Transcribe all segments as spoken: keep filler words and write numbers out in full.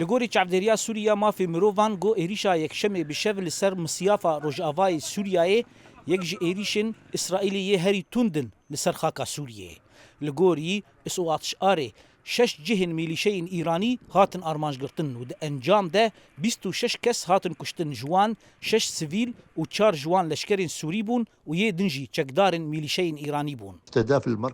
Li gorî Çavdêriya Sûrî ya Mafê Mirovan, got êrîşa Yekşemê bi şev li ser misyafa Rojavayê Sûriyeyê yek ji êrîşên Îsraîlê yê herî tund in li ser xaka Sûriyeyê. Li gorî Isoat Şarê, şeş cihên mîlîşeyên Îranî hatin armancgirtin û di encam de bîst û şeş kes hatin kuştin, ji wan şeş sivîl û çar ji wan leşkerên Sûrî bûn û yê din jî çekdarên mîlîşeyên Îranî bûn.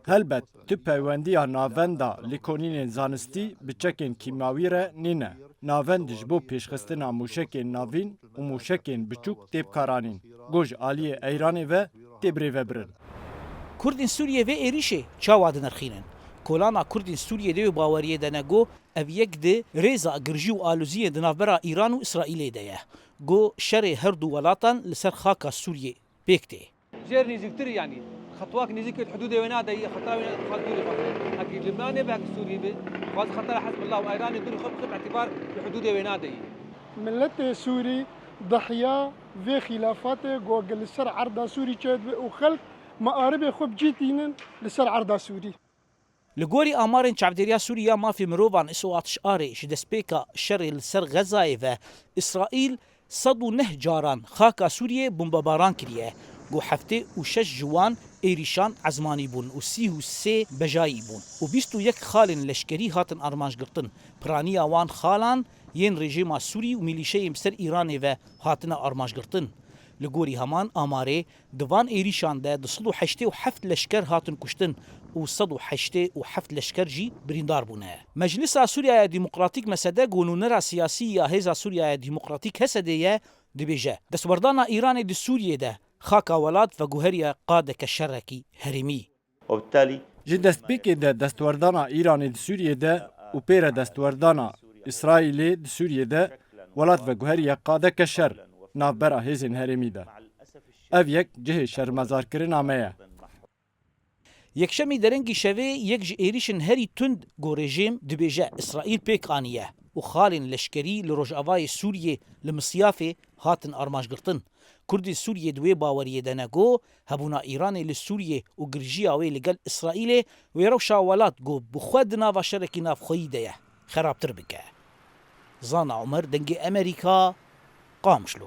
Helbet, tu peywendiya navenda lêkolînên zanistî bi çekên kîmawî re nîne. Navend ji bo pêşxistina mûşekên navîn û mûşekên biçûk tê bikaranîn, ku ji aliyê Eyranê ve tê birêvebirin. Kurdên Sûriyê vê êrîşê çawa dinirxînin? Kolana Kurdên Sûriyê di wê baweriyê de ne ku ev yek di rêza girjî û aloziyên di navbera Îran û Îsraîlê de ye. Ku şerê her du welatan li ser xaka Sûriyê pêk tê. Jêr nêzîktir, yanî xetwak nêzîkê hudûdê wê nadeyî, xetera wê xwe dûrî xwe bixwe. Hekî Libnanê be, hekî Sûrî be, xwaz xetera Hezbollah û Eyranê dûrî xwe bixwe, bi îtibar li hudûdê wê nadeyî. Miletê Sûrî dihya vê xîlafatê ku li ser erda Sûrî çêdibe û xelk miaribê xwe bi cî tînin li ser erda Sûrî. Li gorî amarên Çavdêriya Sûrî ya Mafê Mirovan, Isoat Şarê, ji destpêka şerê li ser Xezayê ve Îsraîl sed û neh caran xaka Sûriyê bombebaran kiriye, ku heftê û şeş ji wan êrîşan ezmanî bûn û sî û sê bejayî bûn û bîst û yek xalên leşkerî hatin armancgirtin. Piraniya wan xalan yên rejîma Sûrî û mîlîşeyên bi ser Îranê ve hatine armancgirtin. Li gorî heman amarê, di van êrîşan de du sed û heştê û heft leşker hatin kuştin û sed û heştê û heft leşker jî birîndar bûne. Meclisa Sûriyaya Demokratîk, M S D, ku nûnera siyasî ya Hêza Sûriyaya Demokratîk, H S D'ê ye, dibêje, destwerdana Îranê di Sûriyê de xaka welat veguheriye qadeke şerekî herêmî. Ji destpêkê de destwerdana Îranê di Sûriyê de û pê re destwerdana Îsraîlê di Sûriyê de welat veguheriye qadeke şer navbera hêzên herêmî de. Ev yek cihê şermezarkirina me ye. Yekşemî derengî şevê yek ji êrîşên herî tund ku rejîm dibêje Îsraîl pêk aniye û xalên leşkerî li rojavayê Sûriyê li Misyafê hatin armancgirtin. Kurdên Sûriyê di wê baweriyê de ne ku hebûna Îranê li Sûriyê û girjiya wê li gel Îsraîlê wê rewşa welat ku bi xwe di nava şerekî navxweyî de ye, xerabtir bike. Zana Omer, Dengê Emerîka, Qamişlo.